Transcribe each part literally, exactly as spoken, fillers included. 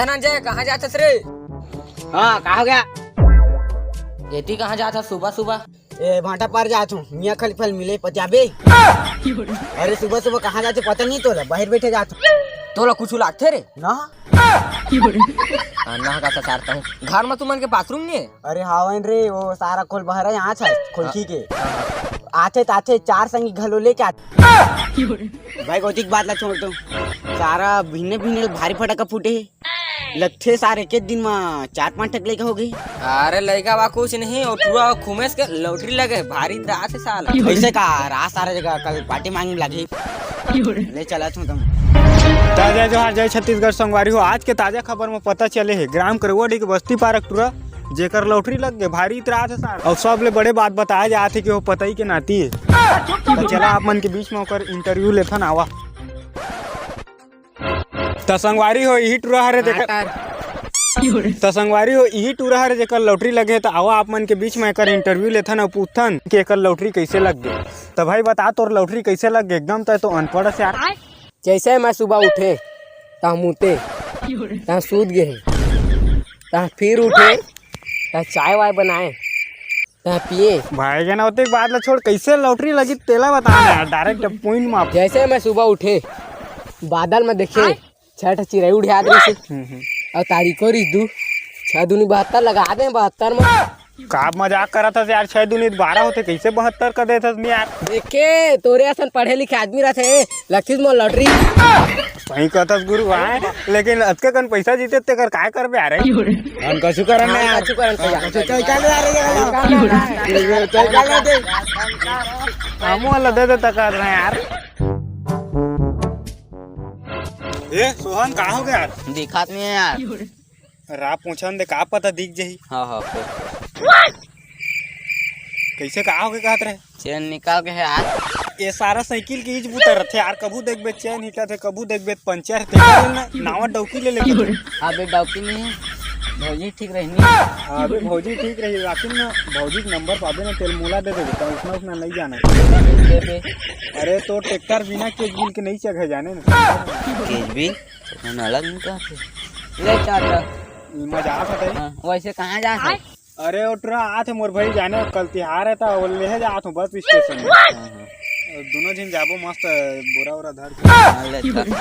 धनंजय, कहाँ जात हस रे? हाँ, का हो गया? एती कहाँ जात हस सुबह सुबह? ए, भाटा पार जात हूँ, मियाँ खलीफा ले मिले पतियाबे। अरे सुबह सुबह कहाँ जात हस पता नहीं तोला, बाहर बैठे जात हूँ। तोला कुछ लागथे रे? ना। हाँ, ना का सारता हूँ। घर में तुमन के बाथरूम नहीं है? अरे हावन रे, वो सारा खोल बाहर है, यहाँ छा, खोलखी के। आथे ताथे चार संगी घलो लेके आथे। भाई, गोतिक बात ला छोड़ तू। सारा भिन्ने भिन्ने भारी फटाका फूटे हे। लगथे सारे एक दिन मा चार पांच ठक लइका हो गई। अरे लइका बा कुछ नहीं, वो टुरा खुमेस के लॉटरी लगे, भारी रात है साला। ऐसे का रात सारा जगह कल पार्टी मांगे लगी। ले चला तू तुम। ताजा जोहार, जय छत्तीसगढ़ संगवारी हो। आज के ताजा खबर में पता चले हे ग्राम करवडी के बस्ती पारक टुरा जेकर लॉटरी लग गए, भारी इतराज है साला। और सबले बड़े बात बताया जात हे कि वो पतई के नाती है। तो चला आप मन के बीच में ओकर इंटरव्यू लेथन, आवा। त संगवारी हो, इही टुरा हरे जेकर त संगवारी हो, इही टुरा हरे जेकर लॉटरी लगे, त आवा आप मन के बीच में एकर इंटरव्यू लेथन अउ पूछथन कि एकर लॉटरी कैसे लग गए। त भाई बता, तोर लॉटरी कैसे लग गए? एकदम तय तो अनपढ़ हस यार। जैसे मैं सुबह उठे, तहाँ मुते, तहाँ सूत गए, तहाँ फिर उठे, तहाँ चाय वाय बनाए, तहाँ पिए। भाई के ना होते बात ला छोड़, कैसे लॉटरी लगी तेला बता ना यार, डायरेक्ट पॉइंट में। जैसे मैं सुबह उठे, बादल में देखे, छह ठो चिरई उड़ियात रहिसे। हम्म, हम्म। और तारीखो रिस दू, छह दूनी बहत्तर लगा दे, बहत्तर में। का मजाक करत हस यार, छह दूनी बारह होते, कैसे बहत्तर कर देत हस यार? देखे, तोरे असन पढ़े लिखे आदमी रहते, लखीस मोर लॉटरी। सही कहत हस गुरु भाई, लेकिन अतके कन पैसा जीते तेकर काय करबे यार? हम कछु करन नहीं यार। कछु करन नहीं यार। कछु करन नहीं यार। हमू वाला दे दे तक रहे यार। ए सोहन, का हो गया यार? दिखात नहीं है यार। रा पूछन दे, का पता दिख जाही। हाँ, हाँ, पूछ। कैसे, का हो गया कहत रहे? चेन निकाल के है यार। ये सारा साइकिल के इज बुता रथे यार, कभू देखबे चेन हिटत हे, कभू देखबे पंचर थे। नावा डौकी ले लेके। अबे डौकी नहीं, भौजी ठीक रही नहीं। अबे भौजी ठीक रही, लेकिन ना भौजी के नंबर पाबे ना, तेल मोला दे देबे, तो उसना उसना नहीं जाना। दे दे। अरे तो ट्रैक्टर बिना केज बिल के नहीं चघे जाने ना। केज बिल? तो अलग नहीं कहते। ले चाचा। ई मजाक हटे। हाँ, वैसे कहाँ जा है? अरे ओटरा आत हे मोर भाई, जाने कल तिहार है तो वो ले जात हूँ बस स्टेशन में। हाँ, हाँ। और दोनों झन जाबो मस्त बोरा वोरा धर के। हाँ, ले चल।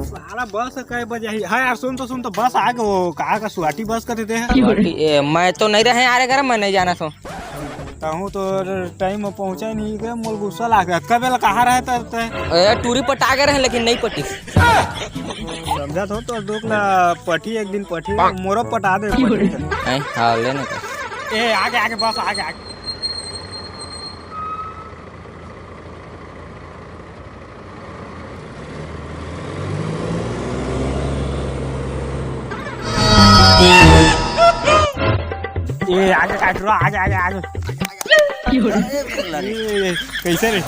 साला बस कै बजे ही? हाँ यार, सुन तो, सुन तो, बस आ गए। वो कहाँ का सुहाटी बस का देते हैं? सुहाटी, ए, मैं तो नहीं रहे यार, अगर मैं नहीं जाना तो। तहूँ तो टाइम में पहुँचा ही नहीं, के मोल गुस्सा लाग गया। कब बेला कहाँ रहे त, त? ए, टूरी पटा गए रहे, लेकिन नहीं पटी। समझा तो, तो दुख ला पटी, एक दिन पटी, मोरो पटा दे पटी। हैं? हाँ, लेने का। ए, आगे, आगे, बस, आगे, आगे। ए, आगे काट रो, आगे, आगे, आगे। ए, कैसे रे?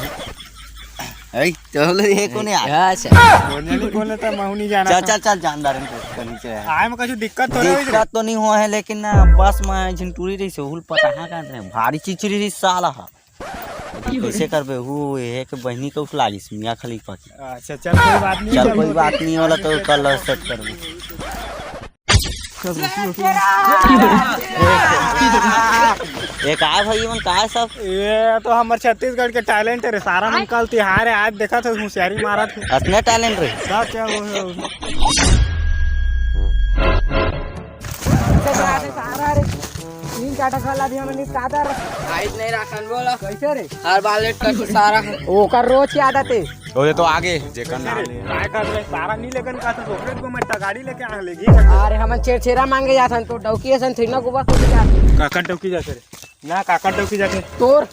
ऐ, चलो, ये कौन है यार? अच्छा। कौन जाने कौन है, तो महू नहीं जाना चल, था। चल, चल, जानदार है, तो नीचे है। आए में कुछ दिक्कत तो नहीं हुई? दिक्कत तो नहीं हुआ है, लेकिन ना, बस में झिनटूरी रही से, हुल पता हाँ कहाँ रहे, भारी चिचरी रही साला हा। कैसे करबे? हु, ये के बहिनी के उठ लागिस, मियाँ खलीफा की। अच्छा, चल, कोई बात नहीं, चल, चल, कोई बात नहीं, वाला तो कल सेट करबे। ये का है भाई, मन का है सब? ये तो हमर छत्तीसगढ़ के टैलेंट है रे, सारा मन कल तिहार है, आज देखा था होशियारी मारा था। असने टैलेंट रे। का क्या वो है उसमें? सारा रे, तीन चाटा खा ला दिया मैंने, का दर? आइज नहीं राखन बोला। कैसे रे? हर बार लेट कर सारा। ओकर रोज की आदत है। ओए तो आगे, जेकर नाम है। काय कर रहे? सारा नहीं लेकिन का तो चॉकलेट को मैं गाड़ी लेके आ लेगी। अरे हमन छेरछेरा मांगे जात हन, तो डौकी असन थोड़ी ना गोबर को जात। काका डौकी जाते रे। ना काका डौकी जाते। तोर।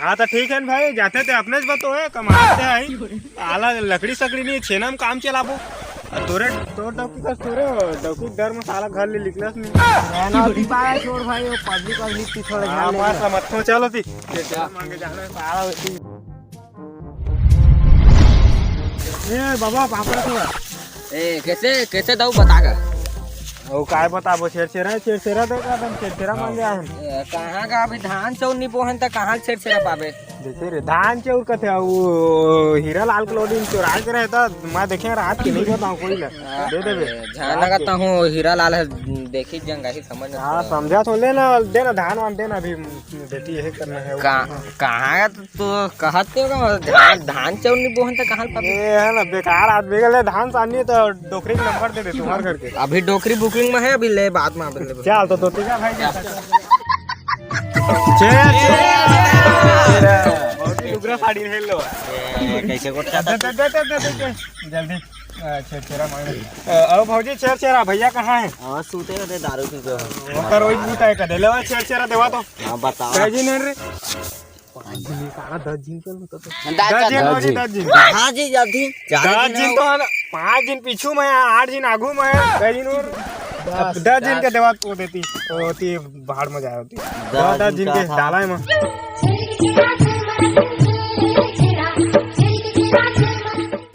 हाँ तो ठीक है न भाई, जाते ते अपने से बतो है, कमाते आई। आला लकड़ी सकड़ी नहीं, छेना में काम चलाबो। आ तोरे, तोर डौकी कर तोरे, डौकी डर में साला घर ले निकलस नहीं। ना, ना, ती पाया छोड़ भाई, वो पब्लिक, पब्लिक की थोड़ा हाँ, ध्यान बस, देना। मत हो, चलो ती। छेरछेरा मांगे जाना है, सारा होती। ए बाबा, पापड़ थोड़ा। ए, कैसे, कैसे दऊ बता कर? ओ, काय बताबो, छेरछेरा, छेरछेरा देखा तुम, छेरछेरा मांगे आए हम। ए, कहाँ का अभी धान चाउर नहीं बोहन, त कहाँ छेरछेरा पाबे? देखे रे, धान चाउर कथे, वो हीरा लाल के लोडिंग चोराए के रहे, त मैं देखे रात के नहीं बताऊं कोई ला। दे देबे। ध्यान लगा ता हूँ, हीरा लाल है, देखी जंगाही समझ हाँ, समझा तो ले ना, दे ना, धान वान दे ना, अभी बेटी यही करना है। का-, कहाँ है तो, तो कहते हो का, धान, धान चाउर नहीं बोहन तो कहाँ पाबे? ये है ना, बेकार आदमी के लिए धान सानी तो डोकरी के नंबर दे दे तुम्हारे घर के। अभी डोकरी बुकिंग में है, अभी ले बाद में, अभी ले। चल तो, तो ठीक है भाई। छेरा, छेरा। बहुत ही लुगरा साड़ी रहे लो। ए, कैसे गोट दे, दे, दे, दे, दे, दे, दे। जल्दी। अच्छा, छेरा मांगे। अ, आओ भौजी, छेर छेरा, भैया कहाँ है? हाँ, सूते रहते दारू पी के। ओकर वही बूता है, कदे ले, छेर छेरा देवा तो। हाँ, बताओ। कै झिन है रे? पाँच झिन, सारा दस झिन के होता तो। दस झिन, दस झिन। दस झिन। हाँ जी, जल्दी। दस झिन तो हम, पाँच झिन पीछू में है, आठ झिन आगू में है, कै झिन और? दस, दस झिन के दस। देवा तो देती, तो होती भाड़ में जाए होती। दस दस झिन झिन के का था? डाला है मैं।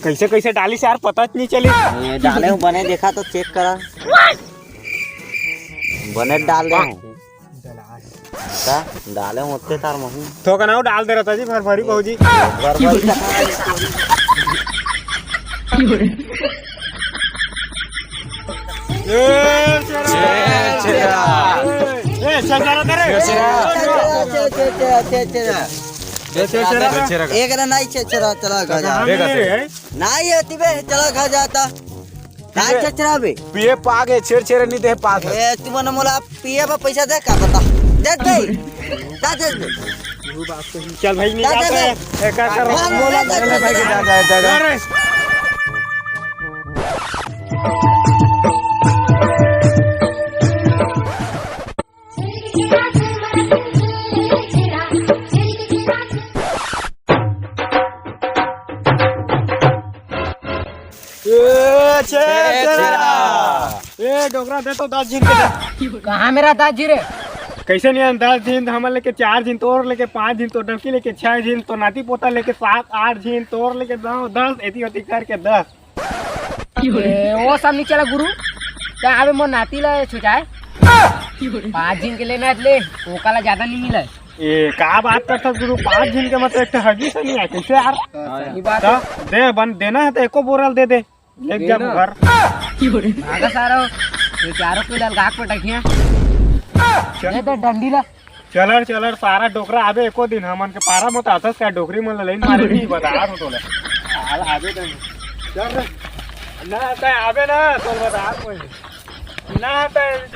कैसे, कैसे डाली से यार, पता नहीं चली। ये डाले हूँ, बने देखा तो चेक करा। बने डाल दे हूँ। का? डाले हूँ, ओतके तार महू। थोका ना डाल दे रहता जी, भर भरी भौजी। भर भरी का? ए, छेरा। छेरा। ए, छेरा, छेरा, छेरा। छेरा, छेरा, छेरा, छेरा, छेरा। ए, छेरा, छेरा। छेरा। एक ना नहीं, छेरा, छेरा, चला घर जा। हम नहीं रहे। नहीं है, तिबे, चला घर जाता। काय छेरा बे? पिए पागे, छेर छेर नहीं दे पागे। ए, तुमन मोला पिए बर पैसा दे का बता? दे दे। जा दे दे। चल भाई, जा, जा, निकाल जा। ए, का कर? हाँ, मोला जा, जा, भाई के जा, जा, जा, जा। अरे। ए, छेर, छेर, छेरा। छेरा। ए, डोकरा दे तो दस झिन के दे। कहाँ मेरा दस झिन रे? कैसे नहीं है? दस झिन, हमन लेके चार झिन, तोर लेके पाँच झिन, तोर डबकी लेके छह झिन, तोर नाती पोता लेके सात, आठ झिन, तोर लेके नौ, दस, एती ओती करके दस। ए, वो सब नहीं चला गुरु। क्या अबे मोर नाती ला छुचाए? पाँच झिन के लेना है ले, ओका ला ज्यादा नहीं मिला है। ए, का बात करथस गुरु? पाँच झिन के मतलब एक ठो हगी से नहीं है, कैसे यार? सही बात है। तो दे, बन देना है तो एको बोरल दे दे, ले जा देना। घर। भागा सारा, ये चारों को ललगा के पटकिया। दे दे डंडी ला। चलर, चलर, सारा डोकरा आबे एको दिन हमन के पारा मत आथस का? डोकरी मन ल लेन मारे नहीं बता रहा तोला। हाल आबे दिन। चल रे। ना तय आबे ना, तोल बता कोई। ना तय।